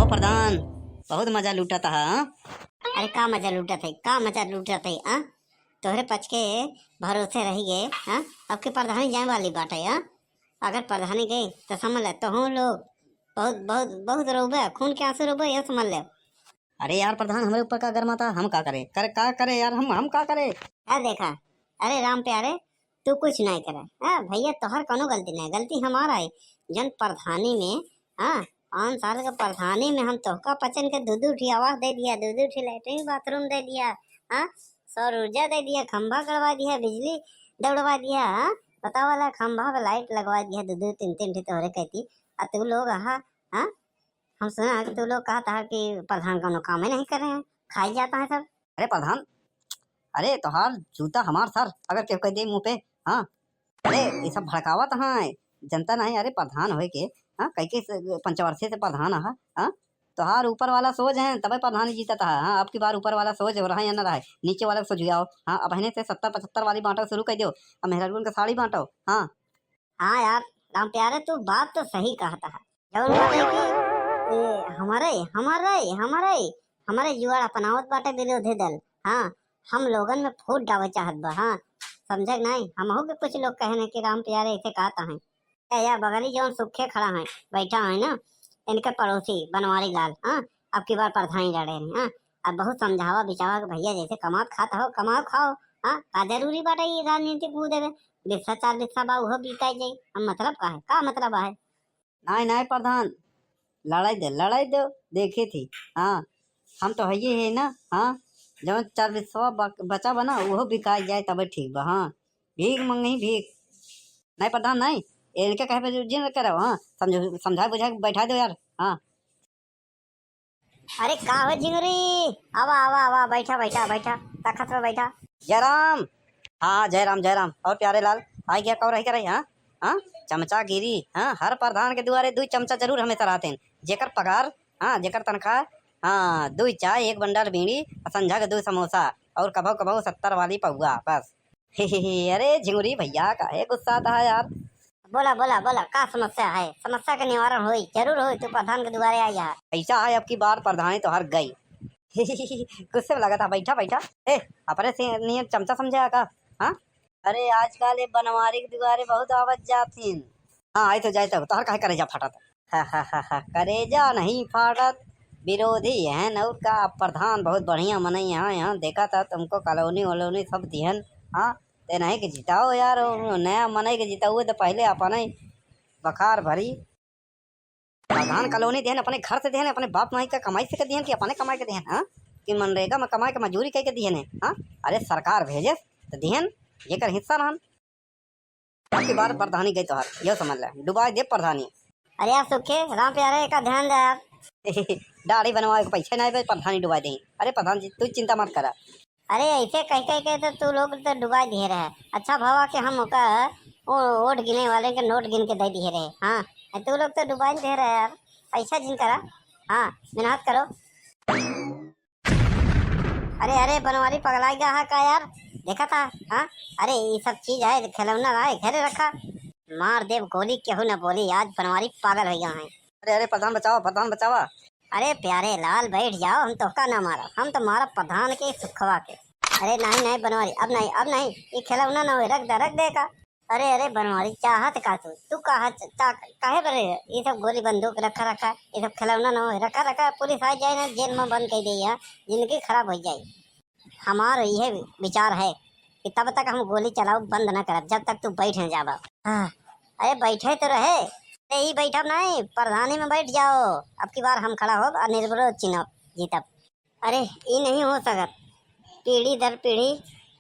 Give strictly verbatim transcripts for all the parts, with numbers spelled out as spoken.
प्रधान, बहुत मजा लूटत ह, हाँ? अरे का मजा लूटत है, का मजा लूटत है, हाँ? तोहरे पच के भरोसे रहि गए, हाँ? अब के प्रधानी जाए वाली बाटे, हाँ? अगर प्रधानी गई तो समझ ले, तोहू लोग बहुत, बहुत, बहुत रोबे, खून के आंसू रोबे, यह समझ ले। अरे यार प्रधान, हमरे ऊपर का गरमाता, हम का करे, कर, का करे यार, हम, हम का करे? यार देखा, अरे राम प्यारे, तू कुछ नहीं करे। हाँ भैया, तोहर कोनो गलती नहीं, गलती हमारा है। जन प्रधानी में, हाँ, पाँच साल के प्रधानी में हम तोहका पचन के दू दू ठी आवास दे दिया, दू दू ठी लेटरिन बाथरूम दे दिया, हाँ, सौर ऊर्जा दे दिया, खंभा गड़वा दिया, बिजली दौड़वा दिया, हाँ, बतावा ला, खंभा पे लाइट लगवा दिया, दू दू तीन तीन ठी तोहरे कहती, आ तू लोग, हाँ, हाँ, हम सुना है कि तू लोग कहता है कि प्रधान कोनो काम ही नहीं कर रहे हैं, खाई जाता है सब। अरे प्रधान, अरे तोहार जूता हमार सर, अगर केहू कह दे मुंह पे, हाँ, अरे ये सब भड़कावत हैं, जनता नहीं, अरे प्रधान होए के, हाँ, कई के से, पंचवर्षीय से प्रधान है, हाँ, तोहार ऊपर वाला सोच है, तबे प्रधान जीतत है, हाँ, अब की बार ऊपर वाला सोच हो रहा है या ना रहा है, नीचे वाला सोच गया हो, हाँ, अब हिने से सत्तर पचहत्तर वाली बांटल शुरू कर दो, अब मेहरारून का साड़ी बांटो, हाँ। हाँ यार, राम प्यारे, तू बात तो सही कहता है। जौन बात है कि, ए, हमारे, हमारे, हमारे, हमारे जुआड़ अपनावत बाटे विरोधी दल। हाँ, हम लोगन में फूट डावे चाहत बा। हाँ, समझे कि नहीं? हमहू के कुछ लोग कहे न कि राम प्यारे ऐसे कहता है। ए, या बगली जौन सुखे खड़ा है, बैठा है ना, इनके पड़ोसी बनवारी लाल, हाँ, अब की बार प्रधानी लड़े हैं, हाँ, अब बहुत समझावा बिचावा कि भैया जैसे कमात खात हो, कमाओ खाओ, हाँ, का जरूरी बाटे ये राजनीति कूदे में? बिस्सा चार बिस्सा बा, उहो बिकाई जाई। अब मतलब का है? का मतलब है? नाई, नाई प्रधान, लड़ाई दे, लड़ाई दे, देखी थी। हाँ, हम तो हइये है ना। हाँ, जौन चार बिस्सा बा-, बचा बा ना, उहो बिकाई जाए तबे ठीक बा। हाँ, भीख मंगही भीख। नाई प्रधान, नाई, इनके कहे पे जिन करे, हाँ, समझ-, समझा बुझा के बैठा दो यार। हाँ। अरे का हो झिंगुरी, आवा, आवा, आवा, बैठा, बैठा, बैठा, तखत पे बैठा। जयराम। हाँ, जयराम, जयराम। और प्यारे लाल, आई गया, कौर रही करे, हाँ? हाँ? चमचागिरी, हाँ? हर प्रधान के दुआरे दुई चमचा जरूर हमेशा रहते हैं। जेकर पगार, हाँ, जेकर तनख्वाह, हाँ, दुई चाय, एक बंडल बीड़ी, और संझा के दुई समोसा, और कभो कभो सत्तर वाली पौआ, बस। अरे झिंगुरी भैया, काहे गुस्सात है यार? बोला, बोला, बोला, का समस्या है? समस्या के निवारण होई, जरूर होई, तू प्रधान के दुआरे आई है। ऐसा है, अब की बार प्रधानी तोहार गई। गुस्से में लगा था, बैठा, बैठा। ए, अपने से नियन चमचा समझे है का? हाँ? अरे आजकल ये बनवारी के दुआरे बहुत आवत जात हिन। हाँ, आई तो जाए तो, तोहर काहे करेजा फाटत? करेजा नहीं फाटत, विरोधी हैं और का। प्रधान बहुत बढ़िया मनई हैं, यहाँ देखा था तुमको कॉलोनी वॉलोनी सब दिहन। हाँ, ते नहीं के जिताओ यार, वो नया मनई के जिताओ तो पहले अपने बखार भरी। प्रधान कॉलोनी देहन, अपने घर से देहन, अपने बाप माई का कमाई से के दिहन कि अपने कमाई के दिहन, हाँ? कि मनरेगा में कमाई के मजूरी कई के दिहन है, हाँ? अरे सरकार भेजे तो दिहन, जेकर हिस्सा रहन। अब की बार प्रधानी गई तोहार, यो समझ ले, डुबाई दे प्रधानी। अरे यार सुखे, राम प्यारे का ध्यान दे यार। दाढ़ी बनवावे के पैसे नहीं बे, प्रधानी डुबाई दे। अरे प्रधान जी, तू चिंता मत करा। अरे ऐसे कह कह के तो तू लोग तो डुबाई दिए रहे। अच्छा भवा कि हम ओका वो वोट गिने वाले के नोट गिन के दे दिए रहे। हाँ, तू लोग तो डुबाई दिए रहे यार, ऐसा जिन करा। हाँ, मेहनत करो। अरे, अरे, बनवारी पगलाई गा है का यार? देखा था, हाँ? अरे, ये सब चीज है, खिलौना है, घरे रखा। मार देब गोली, केहू न बोली, आज बनवारी पागल हो गया है। अरे, अरे, प्रधान बचावा, प्रधान बचावा। अरे, प्यारे लाल, बैठ जाओ, हम तोहका ना मारब, हम तो मारब प्रधान के सुखवा के। अरे, नहीं, नहीं, बनवारी, अब नहीं, अब नहीं, ये खिलौना ना होए, रख दे, रख दे का। अरे, अरे, बनवारी, चाहत का तू? तू कहा च-, का, काहे बरे ये सब गोली बंदूक रखा, रखा, ये सब खिलौना ना होए, रखा, रखा, पुलिस आ जाए ना, जेल में बंद कर दे, यहाँ जिंदगी खराब हो जाए। हमार यह विचार है कि तब तक हम गोली चलाओ बंद ना करब, जब तक तू बैठ न जाबा। हाँ, अरे, बैठे तो रहे, अरे, ई बैठब नहीं, प्रधानी में बैठ जाओ, अब की बार हम खड़ा होब और निर्विरोध चुनाव जीतब। अरे, ई नहीं हो सकत। पीढ़ी दर पीढ़ी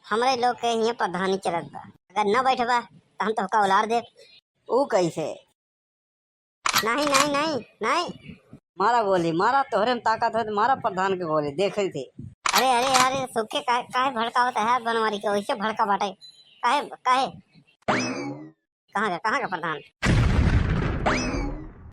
हमरे लोग के हियां प्रधानी चलत बा। अगर न बैठबा, त हम तोहका उलार देब। ऊ कैसे? नहीं, नहीं, नहीं, नहीं। मारा गोली, मारा, तोहरे में ताकत हो त मारा प्रधान के गोली, देखे थे। अरे, अरे, अरे, सुखे काहे, काहे भड़कावत है बनवारी के? वैसे भड़का बाटे। काहे, काहे? कहाँ का, कहाँ का प्रधान?